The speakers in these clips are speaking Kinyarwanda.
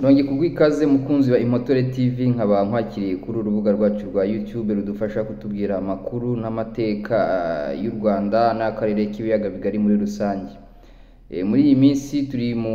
Nongeye kuguha ikaze mukunzi wa Impotore TV, nkaba nkwakiriye kuri uru rubuga rwacu rwa YouTube rudufasha kutubwira amakuru n'amateka y'u Rwanda n'akarere k'ibiyaga bigari muri rusange. Muri iyi minsi turi mu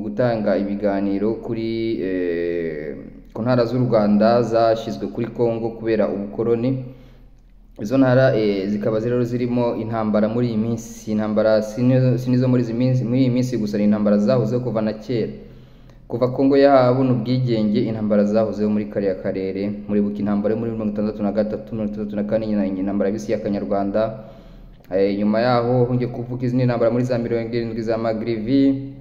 gutanga ibiganiro kuri ku ntara z'u Rwanda zashyizwe kuri Congo kubera ubukoloni. Izo ntara zikaba rero zirimo intambara muri iyi minsi. Intambara si nizo muri izi minsi, muri iyi minsi gusa, ni intambara zahozeho kuva na kera. Kuva Congo yabona ubwigenge, intambara zahozeho muri kariya karere. Muribuka intambara yo muri 1963, 1964, intambara y'isi y'Akanyarwanda. Nyuma yaho hongeye kuvuka izindi ntambara muri za 70 za Magrivi,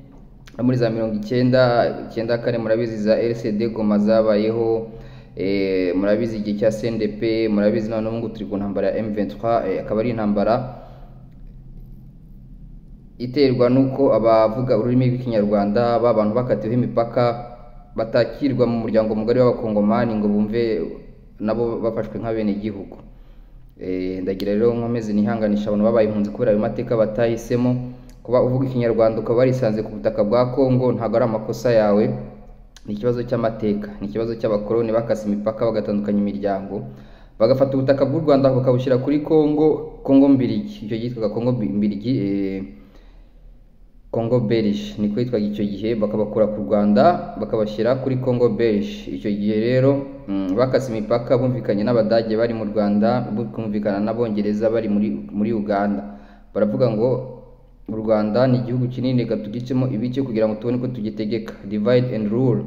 no muri za 1994, murabizi za RCD Goma zabayeho. Murabizi igihe cya CNDP, murabizi none ubu turi ku ntambara ya M23. Akaba ari intambara iterwa nuko abavuga ururimi rw'Ikinyarwanda b'abantu bakatiweho imipaka batakirwa mu muryango mugari w'Abakongomani ngo bumve nabo bafashwe nk'abenegihugu. Ndagira rero nkomeze nihanganisha abantu babaye impunzi kubera ayo mateka batahisemo. Kuba uvuga Ikinyarwanda ukaba warisanze ku butaka bwa Congo ntabwo ari amakosa yawe, ni ikibazo cy'amateka, ni ikibazo cy'abakoloni bakase imipaka bagatandukanya imiryango, bagafata ubutaka bw'u Rwanda bakabushyira kuri Congo, Congo Mbirigi, icyo cyitwaga Congo Mbirigi, Congo Belge niko yitwaga icyo gihe, bakabakura ku Rwanda bakabashyira kuri Congo Belge. Icyo gihe rero bakase imipaka bumvikanye n'Abadage bari mu Rwanda, bumvikana n'Abongereza bari muri Uganda. Baravuga ngo u Rwanda ni igihugu kinini, reka tugicemo ibice kugira ngo tubone uko tugitegeka, divide and rule.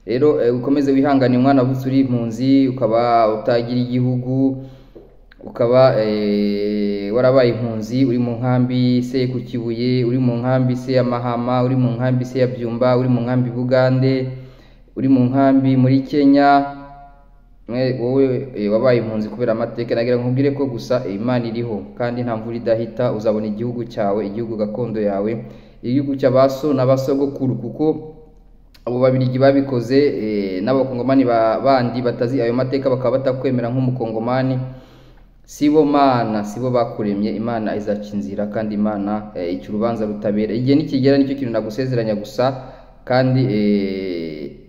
Rero ukomeze wihangane mwana wavutse uri impunzi, ukaba utagira igihugu, ukaba warabaye impunzi, uri mu nkambi se ku Kibuye, uri mu nkambi se ya Mahama, uri mu nkambi se ya Byumba, uri mu nkambi Bugande, uri mu nkambi muri Kenya. Wowe wabaye impunzi kubera amateka, nagira ngo nkubwire ko gusa Imana iriho kandi nta mvura idahita. Uzabona igihugu cyawe, igihugu gakondo yawe, igihugu cy'abaso n'abasogokuru, kuko abo Babirigi babikoze n'Abakongomani bandi batazi ayo mateka bakaba batakwemera nk'umukongomani. Sibo Mana, sibo bakuremye. Imana izaca inzira kandi Imana ica urubanza rutabera. Igihe nikigera nicyo kintu nagusezeranya gusa, kandi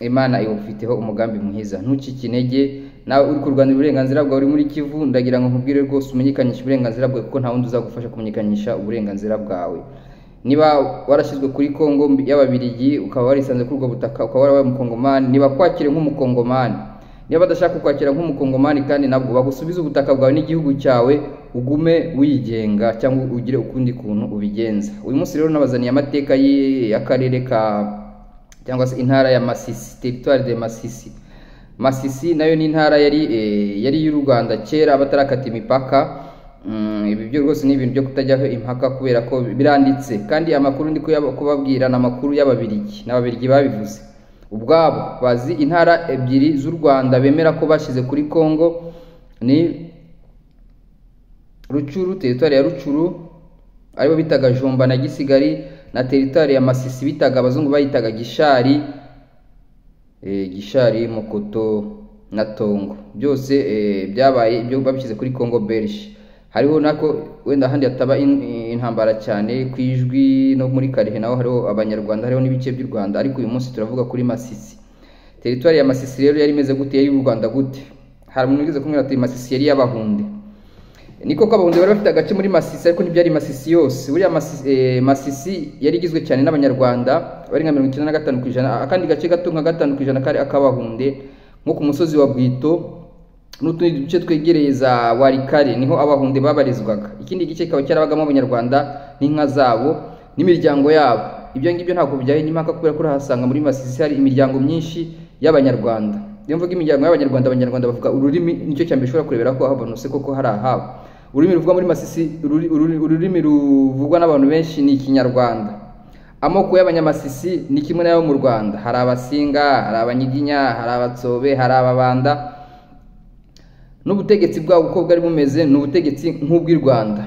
Imana iwufiteho umugambi mwiza. Ntucike intege nawe uri kurwanira uburenganzira bwawe uri muri Kivu. Ndagira ngo nkubwire rwose umenyekanishe uburenganzira bwawe, kuko nta wundi uzagufasha kumenyekanisha uburenganzira bwawe. Niba warashyizwe kuri Congo y'Ababirigi, ukaba warisanze kuri ubwo butaka, ukaba warabaye umukongomani, niba kwakire nk'umukongomani. Niba badashaka kukwakira nk'umukongomani kandi nabwo bagusubize ubutaka bwawe n'igihugu cyawe, ugume wigenga cyangwa ugire ukundi kuntu ubigenza. Uyu munsi rero nabazaniye amateka y'akarere ka cyangwa se intara ya Masisi, territoire de Masisi. Masisi nayo ni intara yari y'u Rwanda kera batarakata imipaka. Ibi byo rwose ni ibintu byo kutajyaho impaka kubera ko biranditse, kandi amakuru ndi kubabwira ni amakuru y'Ababirigi, n'Ababirigi babivuze ubwabo. Bazi intara ebyiri z'u Rwanda bemera ko bashyize kuri Congo, ni Rucuru, territoire ya Rucuru aribo bitaga Jomba na Gisigari, na territoire ya Masisi bitaga, abazungu bayitaga Gishari, Gishari, Mokoto na Tongo. Byose byabaye ibyo babishyize kuri Congo Belge. Hariho nako wenda ahandi hataba intambara cyane ku Ijwi no muri Karehe, naho hariho Abanyarwanda, hariho n'ibice by'u Rwanda, ariko uyu munsi turavuga kuri Masisi. Territoire ya Masisi rero yari imeze gute, yari y'u Rwanda gute? Hari umuntu wigeze kumbwira ati Masisi yari y'Abahunde. Niko ko Abahunde bari bafite agace muri Masisi, ariko ntibyari Masisi yose. Buriya Masisi yari igizwe cyane n'Abanyarwanda bari nka 95%, akandi gace gato nka 5% kari ak'Abahunde, nko ku musozi wa Bwito n'utundi duce twegereye za Warikare niho Abahunde babarizwaga. Ikindi gice kikaba cyarabagamo Abanyarwanda n'inka zabo n'imiryango yabo. Ibyo ngibyo ntabwo bijyanye n'impaka kubera ko urahasanga muri Masisi hari imiryango myinshi y'Abanyarwanda. Iyo mvuga imiryango y'Abanyarwanda, Abanyarwanda bavuga ururimi, nicyo cya mbere ushobora kurebera ko aho abantu se koko hari ahabo. Ururimi ruvugwa muri Masisi, ururimi ruvugwa n'abantu benshi ni Ikinyarwanda. Amoko y'Abanyamasisi ni kimwe n'ayo mu Rwanda. Hari Abasinga, hari Abanyiginya, hari Abatsobe, hari Ababanda. N'ubutegetsi bwabo uko bwari bumeze ni ubutegetsi nk'ubw'i Rwanda.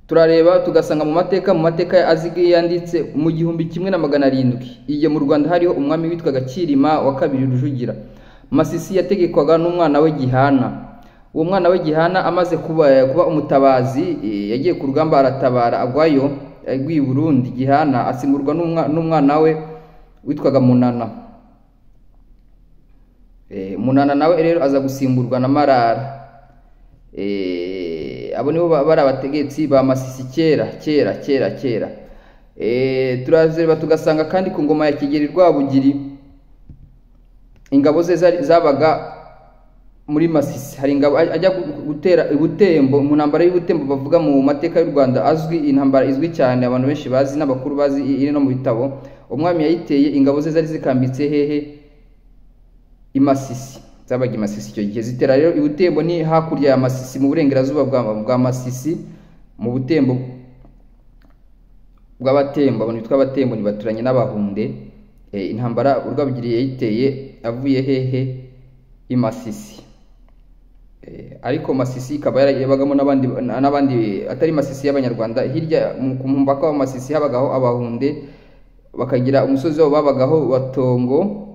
Turareba tugasanga mu mateka ya Azigi yanditse mu 1700, igihe mu Rwanda hariho umwami witwaga Cyilima wa kabiri Rujugira. Masisi yategekwaga n'umwana we Gihana. Uwo mwana we Gihana amaze kuba umutabazi, yagiye ku rugamba aratabara agwayo. aguye i Burundi. Gihana asimburwa n'umwana we witwaga Munana. Munana nawe rero aza gusimburwa na Marara. Abo nibo bari abategetsi ba Masisi kera kera kera kera. Turazereba tugasanga kandi ku ngoma ya Kigeli Rwabugiri ingabo ze zabaga muri Masisi. Hari ingabo ajya gutera i Butembo, mu ntambara y'Ubutembo bavuga mu mateka y'u Rwanda azwi, intambara izwi cyane abantu benshi bazi n'abakuru bazi, iri no mu bitabo. Umwami yayiteye ingabo ze zari zikambitse hehe? I Masisi. Zabaga i Masisi icyo gihe. Zitera rero i Butembo, ni hakurya ya Masisi, mu burengerazuba bwa Masisi, mu Butembo bw'Abatembo. Abantu bitwa Abatembo ni baturanye n'Abahunde. Intambara Rwabugiri yayiteye avuye hehe? I Masisi. Ariko Masisi ikaba yarabagamo n'abandi atari Masisi y'Abanyarwanda. Hirya ku mupaka wa Masisi habagaho Abahunde, bakagira umusozi wabo babagaho wa Tongo,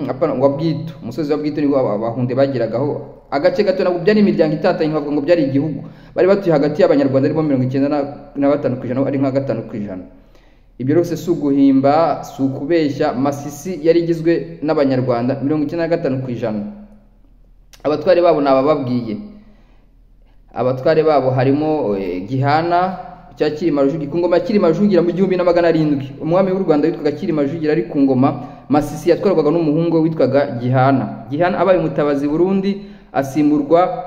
apana, wa Bwito. Umusozi wa Bwito nibwo Abahunde bagiragaho agace gato. Nabwo byari imiryango itatanye, nkavuga ngo byari igihugu. Bari batuye hagati y'Abanyarwanda, arimo 95%, ari nka 5%. Ibyo rwose si uguhimba, si ukubeshya. Masisi yari igizwe n'Abanyarwanda 95%. Abatware babo ni abababwiye. Abatware babo harimo Gihana cya Cyilima Rujugira. Ku ngoma ya Cyilima Rujugira mu 1700, umwami w'u Rwanda witwaga Cyilima Rujugira ari ku ngoma, Masisi yatwarwaga n'umuhungu we witwaga Gihana. Gihana abaye umutabazi Burundi, asimburwa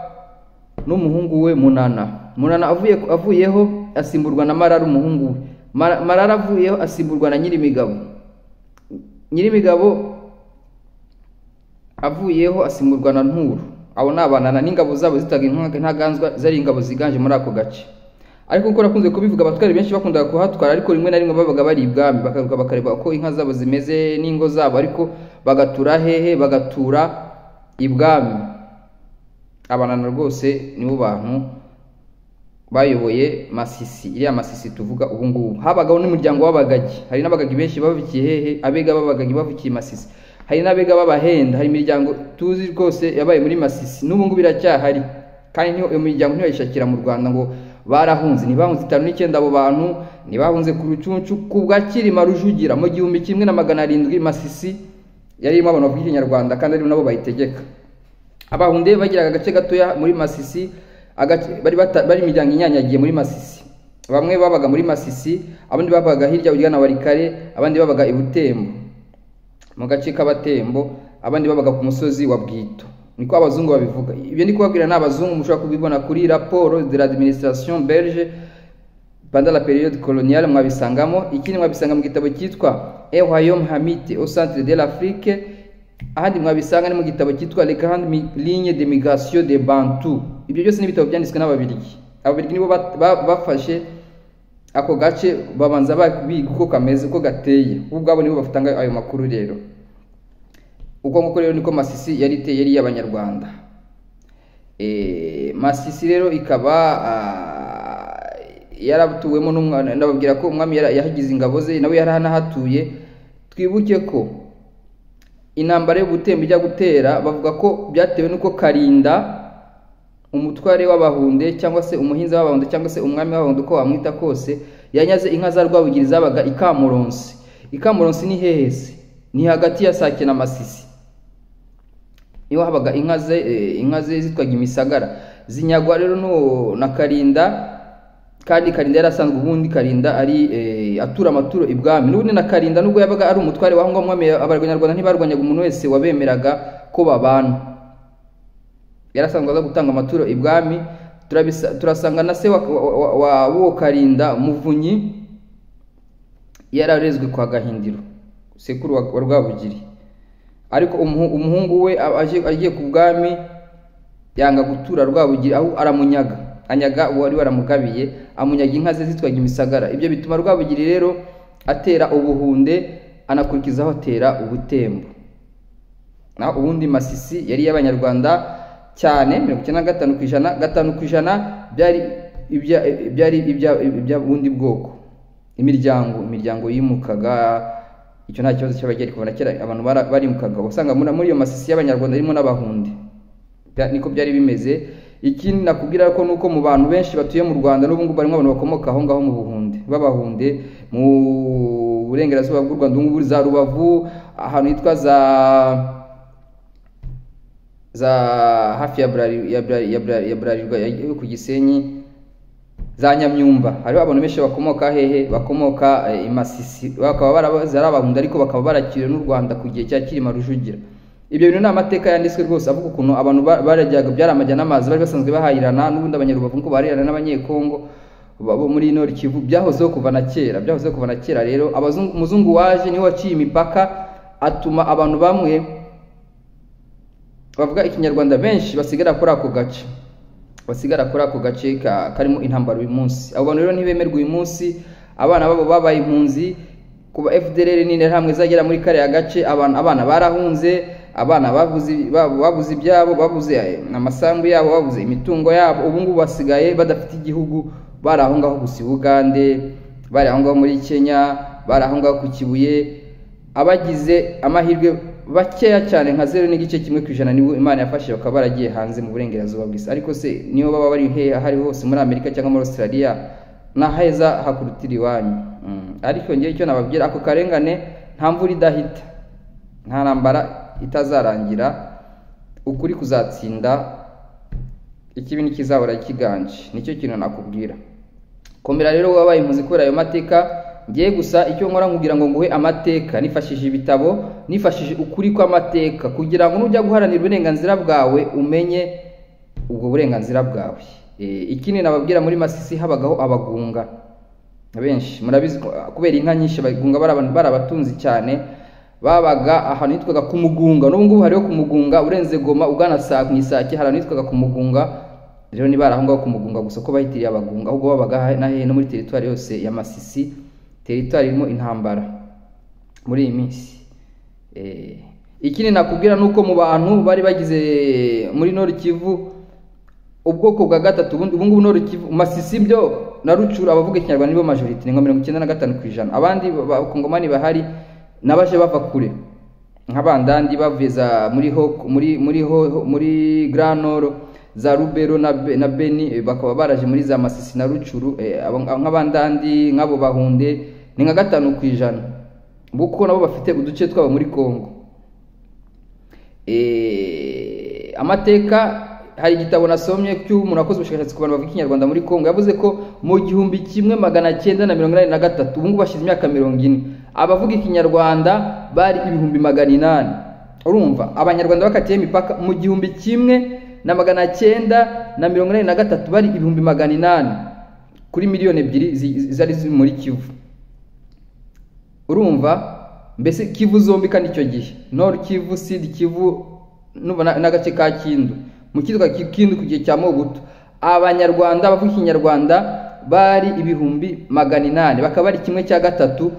n'umuhungu we Munana. Munana avuyeho asimburwa na Marara, umuhungu we. Marara avuyeho asimburwa na Nyirimigabo. Nyirimigabo avuyeho asimburwa na Nturo. Abo ni Abanana n'ingabo zabo zitaga Intaganzwa, zari ingabo ziganje muri ako gace. Ariko nkuko nakunze kubivuga, abatwari benshi bakundaga kuhatwara, ariko rimwe na rimwe babaga bari ibwami, bakagaruka bakareba uko inka zabo zimeze n'ingo zabo, ariko bagatura hehe? Bagatura ibwami. Abanana rwose nibo bantu bayoboye Masisi, iriya Masisi tuvuga ubu ngubu. Habagaho n'umuryango w'Abagagi. Hari n'Abagagi benshi bavukiye hehe? Abega b'Abagagi bavukiye Masisi. Hari n'Abega b'Abahenda. Hari imiryango tuzi rwose yabaye muri Masisi, n'ubu ngubu iracyahari. Kandi iyo miryango ntibayishakira mu Rwanda ngo barahunze. Ntibahunze 59 abo bantu, ntibahunze ku Rucunshu. Ku bwa Cyilima Rujugira mu 1700, Masisi yari irimo abantu bavuga Ikinyarwanda kandi ari nabo bayitegeka. Abahunde bagiraga agace gatoya muri Masisi, bari imiryango inyanyagiye muri Masisi. Bamwe babaga muri Masisi, abandi babaga hirya ugana Warikare, abandi babaga i Butembo mu gace k'Abatembo, abandi babaga ku musozi wa Bwito. Niko abazungu babivuga. Ibyo ndi kubabwira ni abazungu, mushobora kubibona kuri rapport de l'administration belge pendant la période coloniale, mwabisangamo. Ikindi mwabisanga mu gitabo cyitwa Un royaume hamite au centre de l'Afrique. Ahandi mwabisanga ni mu gitabo cyitwa Les grandes lignes de migration des Bantu. Ibyo byose ni ibitabo byanditswe n'Ababirigi. Ababirigi nibo bafashe ako gace, babanza biga uko kameze, uko gateye. Bo ubwabo nibo bafitanga ayo makuru rero. Uko nguko rero niko Masisi yari iteye, yari iy'Abanyarwanda. Masisi rero ikaba yaratuwemo n'umwana. Ndababwira ko umwami yahagize ingabo ze, nawe yaranahatuye. Twibuke ko intambara y'Ubutembo ijya gutera, bavuga ko byatewe n'uko Karinda, umutware w'Abahunde cyangwa se umuhinza w'Abahunde cyangwa se umwami w'Abahunde, uko wamwita kose, yanyaze inka za Rwabugiri zabaga i Kamuronsi. I Kamuronsi ni hehe se? Ni hagati ya Sake na Masisi, niho habaga inka ze. Inka ze zitwaga imisagara, zinyagwa rero no na Karinda. Kandi Karinda yari asanzwe ubundi Karinda ari atura amaturo ibwami. N'ubundi na Karinda, nubwo yabaga ari umutware w'aho ngaho, umwami, Abanyarwanda ntibarwanyaga umuntu wese wabemeraga ko babana. Yari asanzwe aza gutanga amaturo ibwami. Turasanga na se wa w'uwo Karinda, Muvunyi, yararezwe kwa Gahindiro, sekuru wa Rwabugiri. Ariko umuhungu we agiye ku bwami yanga gutura Rwabugiri, aho aramunyaga, anyaga uwari waramugabiye, amunyaga inka ze zitwaga imisagara. Ibyo bituma Rwabugiri rero atera Ubuhunde, anakurikizaho atera Ubutembo. Naho ubundi Masisi yari iy'Abanyarwanda cyane, 95%. 5% byari ibya bundi bwoko, imiryango yimukaga. Icyo nta kibazo cy'abageri. Kuva na kera abantu barimukaga, usanga muri iyo Masisi y'Abanyarwanda harimo n'Abahunde. Niko byari bimeze. Ikindi nakubwira ko nuko mu bantu benshi batuye mu Rwanda n'ubu ngubu harimo abantu bakomoka aho ngaho mu Buhunde. b'abahunde mu burengerazuba bw'u Rwanda, ubu za Rubavu, ahantu hitwa za hafi ya Bralirwa yo ku Gisenyi, za Nyamyumba. Hariho abantu benshi bakomoka hehe? Bakomoka i Masisi, bakaba barabaze ari abahunde ariko bakaba barakiriwe n'u Rwanda ku gihe cya Cyilima Rujugira. Ibyo bintu ni amateka yanditswe rwose avuga ukuntu abantu barajyaga, byari amajya n'amazi, bari basanzwe bahahirana n'ubundi abanyarubavu ngo barirana n'abanyekongo bo muri Nord Kivu, byahozeho kuva na kera, byahozeho kuva na kera. Rero umuzungu waje niwe waciye imipaka, atuma abantu bamwe bavuga ikinyarwanda benshi basigara kuri ako gace, basigara kuri ako gace karimo intambara uyu munsi. Abo bantu rero ntibemerwa uyu munsi, abana babo babaye impunzi kuba FDLR n'interahamwe zagera muri kariya gace, abana barahunze, abana babuze ibyabo, babuze amasambu yabo, babuze imitungo yabo, ubu ngubu basigaye badafite igihugu, bari aho ngaho gusa i Bugande, bari aho ngaho muri Kenya, bari aho ngaho ku Kibuye. Abagize amahirwe bakeya cyane nka 0.1% nibo Imana yafashije bakaba baragiye hanze mu burengerazuba bw'isi. Ariko se niyo baba bari hehe aho ari hose, muri Amerika cyangwa muri Australia, naheza hakurutira iwanyu. Ariko ngewe icyo nababwira, ako karengane nta mvura idahita, nta ntambara itazarangira, ukuri kuzatsinda, ikibi ntikizahora kiganje. Nicyo kintu nakubwira. Komera rero wabaye impunzi kubera ayo mateka. Ngiye gusa icyo nkora nkugira ngo nguhe amateka, nifashishije ibitabo, nifashishije ukuri kw'amateka, kugira ngo nujya guharanira uburenganzira bwawe umenye ubwo burenganzira bwawe. Ikindi nababwira, muri Masisi habagaho abagunga benshi, murabizi kubera inka nyinshi abagunga barabatunzi cyane, babaga ahantu hitwaga ku Mugunga. N'ubu ngubu hariho ku Mugunga, urenze Goma ugana mu Isake, hari ahantu hitwaga ku Mugunga. Rero ni bari aho ngaho ku Mugunga gusa ko bahitiriye abagunga, ahubwo babaga na hehe no muri teritwari yose ya Masisi, teritwari irimo intambara muri iyi minsi. Ikindi nakubwira nuko mu bantu bari bagize muri Nord Kivu ubwoko bwa gatatu, ubu ngubu Nord Kivu, Masisi byo na Rucuru, abavuga ikinyarwanda nibo majority, ni nka 95%. Abandi bakongomani bahari nabaje bava kure nk'abandandi bavuye za muri ho muri muri ho muri Grand Nord, za Rubero na Beni, bakaba baraje muri za Masisi na Rucuru. Nk'abandandi nk'abo bahunde ni nka 5%, kuko nabo bafite uduce twabo muri Kongo. Amateka, hari igitabo nasomye cy'umuntu wakoze ubushakashatsi ku bantu bavuga ikinyarwanda muri Kongo, yavuze ko mu 1983, ubu ngubu bashize imyaka 40, abavuga ikinyarwanda bari 800,000. Urumva abanyarwanda bakatiye imipaka mu 1983 bari 800,000 kuri miliyoni 2 zari ziri muri Kivu. Urumva mbese Kivu zombi kandi icyo gihe Nord Kivu, Sud Kivu n'agace ka Kindu, mu kitwa Kindu ku gihe cya Mobutu, abanyarwanda bavuga ikinyarwanda bari 800,000, bakaba bari 1/3,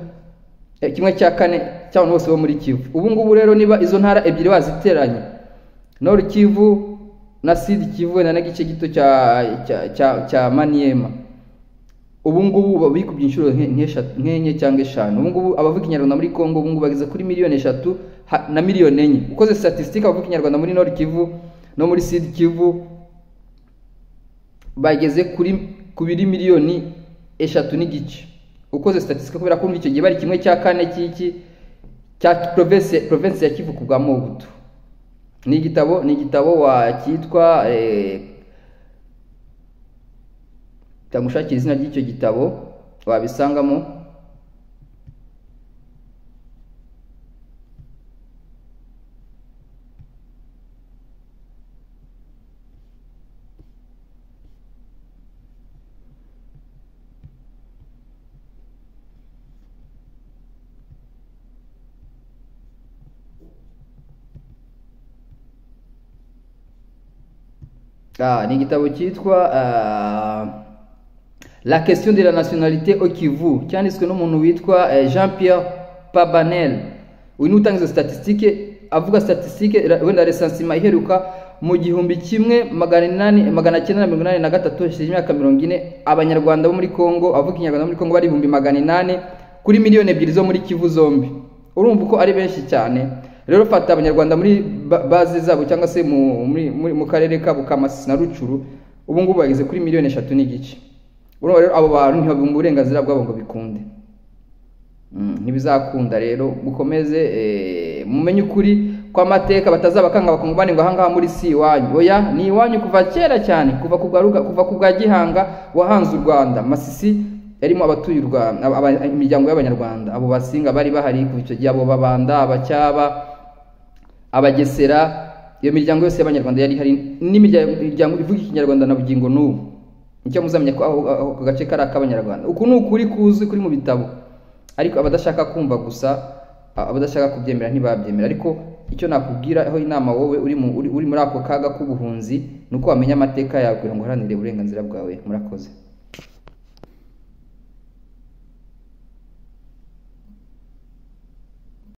1/4 cy'abantu bose bo muri Kivu. Ubu ngubu rero niba izo ntara ebyiri baziteranye, Nord Kivu na Sud Kivu na n'igice gito cya Maniema, ubu ngubu bikubye inshuro nk'enye cyangwa 5. Ubu ngubu abavuga ikinyarwanda muri Kongo ubu ngubu bageze kuri miliyoni 3 na miliyoni 4. Ukoze statistique, abavuga ikinyarwanda muri Nord Kivu no muri Sud Kivu bageze kuri miliyoni 3.5. Ukoze statistique, kubera ko icyo gihe bari 1/4 cy'iki cya province ya Kivu ku bwa Mobutu. Ni igitabo wa cyitwa cyamushakira izina ry'icyo gitabo wabisangamo. Ni igitabo cyitwa La question de la nationalité au Kivu, cyanditswe n'umuntu witwa Jean-Pierre Pabanel. Uyu ni utanga izo statistique, avuga statistique wenda recensement iheruka mu 1983, hashize imyaka 40, abanyarwanda bo muri Kongo avuga ikinyarwanda muri Kongo bari 800,000 kuri miliyoni 2 zo muri Kivu zombi. Urumva uko ari benshi cyane. Rero fata abanyarwanda muri base zabo cyangwa se mu karere kabo ka Masisi na Rucuru, ubu ngubu bageze kuri miliyoni 3.5. Urumva rero abo bantu ntibabumva uburenganzira bwabo ngo bikunde. Ntibizakunda rero. Mukomeze mumenye ukuri kw'amateka, batazabakanga bakongomani ngo ahangaha muri si iwanyu. Oya, ni iwanyu kuva kera cyane, kuva ku bwa Ruga, kuva ku bwa Gihanga wahanze u Rwanda. Masisi yarimo abatuye u Rwanda, imiryango y'Abanyarwanda, abo Basinga bari bahari kuva icyo gihe, abo Babanda, Abacyaba, Abagesera, iyo miryango yose y'Abanyarwanda yari ihari, n'imiryango ivuga Ikinyarwanda na bugingo n'ubu. Nicyo muzamenya ko aho ako gace kari ak'Abanyarwanda. Uku ni ukuri kuzwi kuri mu bitabo, ariko abadashaka kumva gusa, abadashaka kubyemera ntibabyemera. Ariko icyo nakubwira aho inama wowe uri muri ako kaga k'ubuhunzi, ni uko wamenya amateka yawe kugira ngo uharanire uburenganzira bwawe. Murakoze.